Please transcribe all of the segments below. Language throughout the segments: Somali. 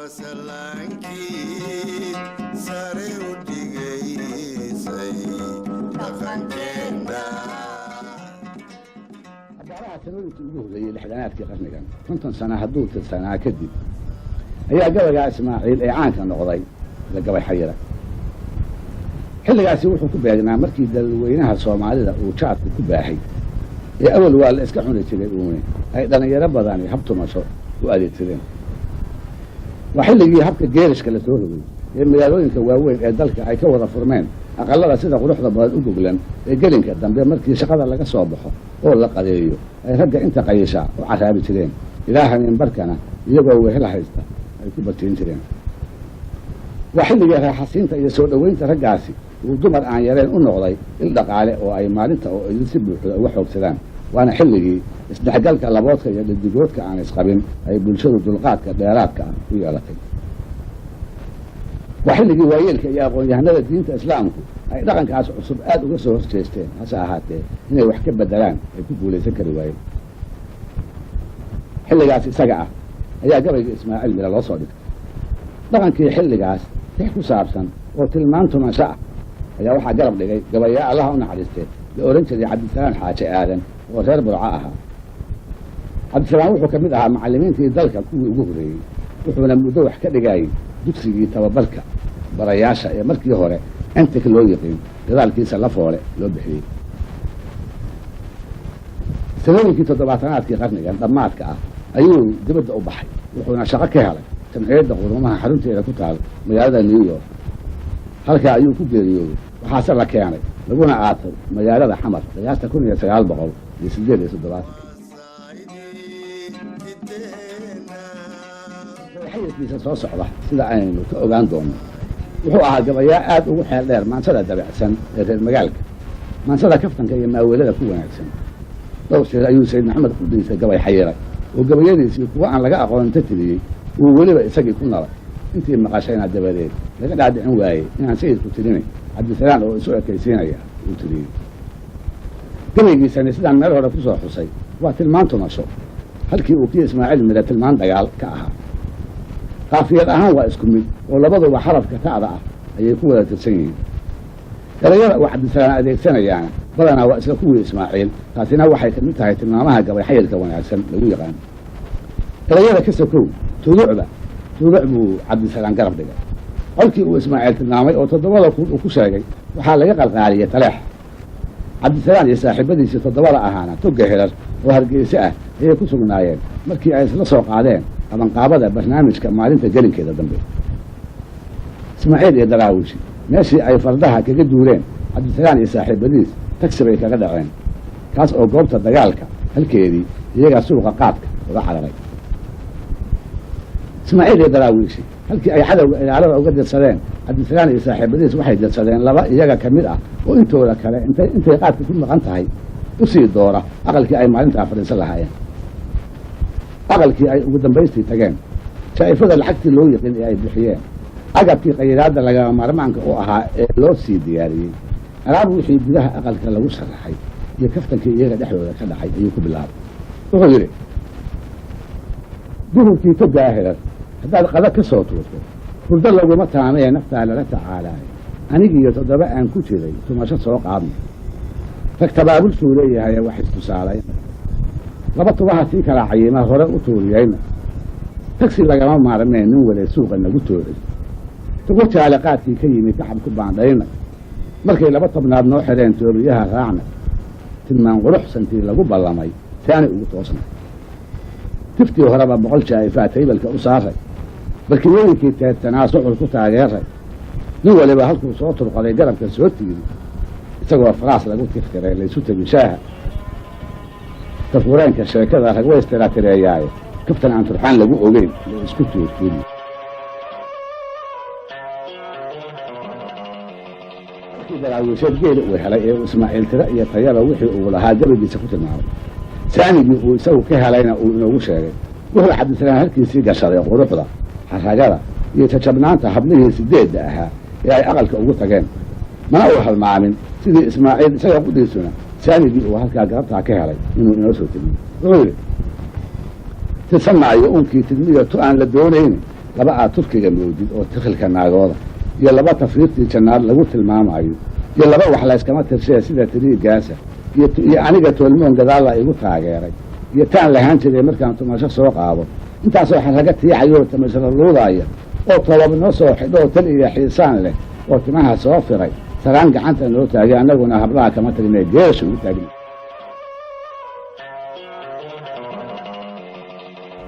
Salaankii sare u dhigaysay dhaqankeenna. Abaaraha sanooyinkii ugu horreeyey 60aadkii qarnigan, 50 sana hadduu tirsanaa kadib, ayaa gabaygaa Ismaaciil ee caanka noqday la gabay xayira. Xilligaasi wuxuu ku beegnaa markii dadweynaha Soomaalida uu jaadku ku baahay ee awal waa la iska cuni jiray uune ay dhallinyaro badani hab tumasho u adeegsadeen. Waa xilligii habka geerishka la soo rogay ee magaalooyinka waaweyn ee dalka ay ka wada furmeen aqalada sida quruxda badan u goglan ee gelinka dambe markii shaqada laga soo baxo oo la qadeeyo ay ragga inta qayishaa u caraabi jireen, ilaa hameenbarkana iyagoo wehel haysta ay ku batiin jireen. Waa xilligii raaxasiinta iyo soo dhoweynta raggaasi uu dumar aan yareen u noqday il dhaqaale oo ay maalinta oo idin si buuxda uga xoogsadaan. Waana xilligii isdhexgalka laboodka iyo dhadigoodka aan isqabin ay bulshadu dulqaadka dheeraadka ah u yeelatay. Waa xilligii waayeelka iyo aqoon-yahanada diinta Islaamku ay dhaqankaas cusub aada uga soo horjeesteen, hase ahaatee inay wax ka bedelaan ay ku guulaysan kari waayeen. Xilligaas isaga ah ayaa gabayga Ismaaciil Mira loo soo dhigtay. Dhaqankii xilligaas tix ku saabsan oo tilmaan tumansho ah ayaa waxaa garab dhigay gabayaa, Allaha u naxariistee, la odhan jiray Cabdisalaan Xaaje Aadan oo reer Burco ahaa. Cabdisalaan wuxuu ka mid ahaa macallimiintii dalka kuwii ugu horreeyey, wuxuuna muddo wax ka dhigayay dugsigii tababarka barayaasha ee markii hore Entik loo yiqiin, gadaalkiisa Lafoole loo bixiyey. Sanooyinkii 70aadkii qarnigan dhammaadka ah ayuu dibadda u baxay, wuxuuna shaqo ka helay Jamciyadda Qurumaha xarunteeda ku taal magaalada New York. Halkaa ayuu ku geeriyooday, waxaase la keenay laguna aatay magaalada Xamar qiyaasta 1978. Xayirkiisa soo socda, sida aynu ka ogaan doono, wuxuu ahaa gabayaa aada ugu xeel dheer maansada dabacsan ee reer magaalka, maansada kaftanka iyo maaweelada ku wanaagsan. Dhowr jeer ayuu Sayid Maxamed qudhiisa gabay xayiray oo gabayadiisii kuwa aan laga aqooninta tiriyey uu weliba isagii ku nalay, intii maqashayna dabadeed laga dhaadhicin waayey inaan sayidku tirinayn, Cabdisalaan oo isu ekaysiinaya uu tiriyey. Gabaygiisani, sidaan meel hore ku soo xusay, waa tilmaan tumasho halkii uu kii Ismaaciil Mira tilmaan dagaal ka ahaa. Qaafiyad ahaan waa isku mid oo labaduba xarafka ta'da ah ayay ku wada tirsan yihiin. Erayada uu Cabdisalaan adeegsanayaana badanaa waa isla kuwii Ismaaciil. Taasina waxay kamid tahay tilmaamaha gabay xayirka wanaagsan lagu yaqaano. Erayada ka sokow, tuducba tuduc buu Cabdisalaan garab dhigay. Colkii uu Ismaaciil tilmaamay oo 7,000 uu ku sheegay waxaa laga qalqaaliyey Taleex. Cabdisalaan iyo saaxiibadiisii toddobada ahaana Togga Herar oo Hargeyse ah ayay ku sugnaayeen markii ay isla soo qaadeen qabanqaabada barnaamijka maalinta gelinkeeda dambe. Ismaaciil iyo Daraawishi meeshii ay fardaha kaga duuleen, Cabdisalaan iyo saaxiibadiis tagsi bay kaga dhaceen, kaas oo goobta dagaalka halkeedii iyagaa suuqa qaadka uga cararay. Ismaaciil iyo Daraawiishi halkii ay cadowga ilaalada uga dirsadeen, Cabdisalaan iyo saaxiibadiis waxay dirsadeen laba iyaga ka mid ah oo intooda kale intay qaadka ku maqan tahay usii doora aqalkii ay maalintaa fadhiisan lahaayeen. Aqalkii ay ugu dambaystii tageen, jaa'ifada lacagtii loo yiqiin ee ay bixiyeen, agabkii khayraadda lagama maarmaanka u ahaa ee loo sii diyaariyey, alaab wixii gudaha aqalka lagu sharaxay iyo kaftankii iyaga dhexdooda ka dhacay ayuu ku bilaabay. Wuxuu yidhi: "Duhurkii Togaa Herar haddaad qada ka soo tuurto, hurdo laguma taamee naftaa lala tacaalaayo. Anigiiyo toddoba aan ku jiray tumasho soo qaadno, rag tabaabulsuu leeyahay, wax istusaalayn, laba tubaha sii kala cayima hore u tuuriyayna, tagsi lagama maarmee nin wale suuqa nagu toocin, tugo jaale qaadkii ka yimi tacab ku baandhayna, markay laba tobnaad noo xidheen toobiyaha raacna, tilmaan quruxsantii lagu ballamay saani ugu toosnay, tiftii horeba 100 jaa'ifaa taybalka u saaray, barkimooyinkii teedsanaa suxul ku taageeray, nin waliba halkuu soo turqaday garabka soo tiiri, isagoo faraas lagu tiftiray laysu tegi shaaha, tafureenka sheekada rag way istiraatireeyaaye, kaftan aan turxaan lagu ogeyn la isku tuurtuuri." Markii Daraawiisheed geeli uu helay ee uu Ismaaciil tiro iyo tayaba wixii uu lahaa gabaygiisa ku tilmaamay, saamigii uu isagu ka helayna uu inoogu sheegay, wuxuu Cabdisalaan halkiisii gashaday quruxda, xaragada iyo jajabnaanta hablihii sideedda ahaa ee ay aqalka ugu tageen. Mana uu halmaamin sidii Ismaaciil isaga qudhiisuna saamigii uu halkaa galabtaa ka helay inuu inoo soo tegiyo. Wuxuu yidhi: "Tirsan maayo unkii tidmiyo tu aan la doonaynin. Laba aad Turkiga moodid oo tikhilka naagooda, iyo laba tafriiqtii jannaad lagu tilmaamayo, iyo laba wax layskama tirshee sida tiriigaasa, iyo aniga toolmoon gadaalla igu taageeray, iyo taan lahaan jiray markaan tumasho soo qaado. Intaasoo xaraga tiicayoo tamashada luudaaya oo tolab noo soo xidhoo tal iyo xiisaan leh oo timaha soo firay, saraan gacanta noo taagay, annaguna hablaha kama tagnee geesha ugu taagna.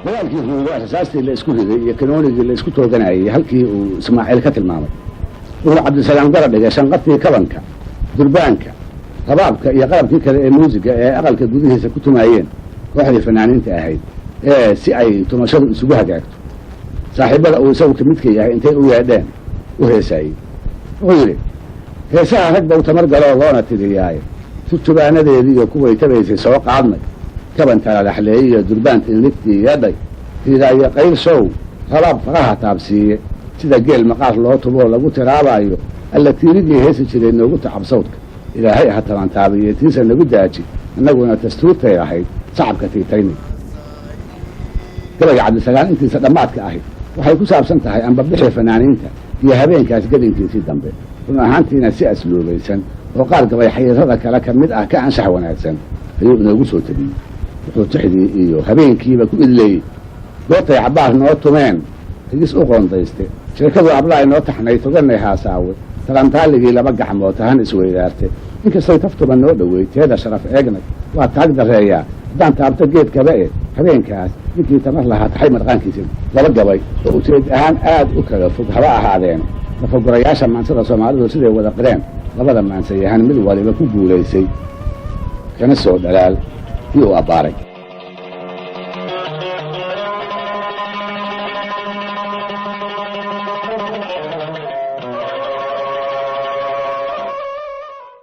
Dagaalkii Ruugo, rasaastii la isku riday iyo kanoonigii la isku tooganayay halkii uu Ismaaciil ka tilmaamay, wuxuu Cabdisalaam gara dhigay shanqartii kabanka, durbaanka, rabaabka iyo qalabkii kale ee muusiga ee aqalka gudihiisa ku tumaayeen kooxdii fanaaniinta ahayd ee si ay tumashadu isugu hagaagto saaxiibada uu isagu ka midka yahay intay u yeedheen u heesaayey. Wuxuu yidhi: "Heesaha rag bau tamar galoo loona tiriyaaye, turjubaanadeedii iyo kuway tabaysay soo qaadnay, kaban talalaxleeyey iyo durbaan tinligtii yeedhay, tiidaayo qayl show, rabaab faraha taabsiiye, sida geel maqaar loo tuboo lagu tiraabaayo, alla tiirigii heesi jiray noogu tacab sawdka, Ilaahay ha tabantaabiye, tiisa nagu daaji, annaguna dastuurtay ahayd sacabka tiitayni." Gabayga Cabdisalaam intiisa dhammaadka ahi waxay ku saabsan tahay ambabixii fanaaniinta iyo habeenkaas gedinkiisii dambe. Run ahaantiina si asluubaysan oo qaar gabay xayiirada kale ka mid ah ka anshax wanaagsan ayuu inoogu soo tabiyey. Wuxuu tixdii iyo habeenkiiba ku idleeyey: "Goortay cabbaar noo tumeen rigis u qoondayste, sheekadu ablaay noo taxnay, toganay haasaawe, tarantaaligii laba gacmood tahan isweydaarte, inkastay taftuba noo dhowey, teeda sharaf eegnay, waa taag dareeyaa haddaan taabto geedkaba e, habeenkaas ninkii tamar lahaa taxay marqaankiisa." Laba gabay oo ujeed ahaan aad u kala fog haba ahaadeen, lafagorayaasha maansada Soomaalidu siday wada qireen, labada maansayahan mid waliba ku guulaysay kana soo dhalaal kii uu abbaaray.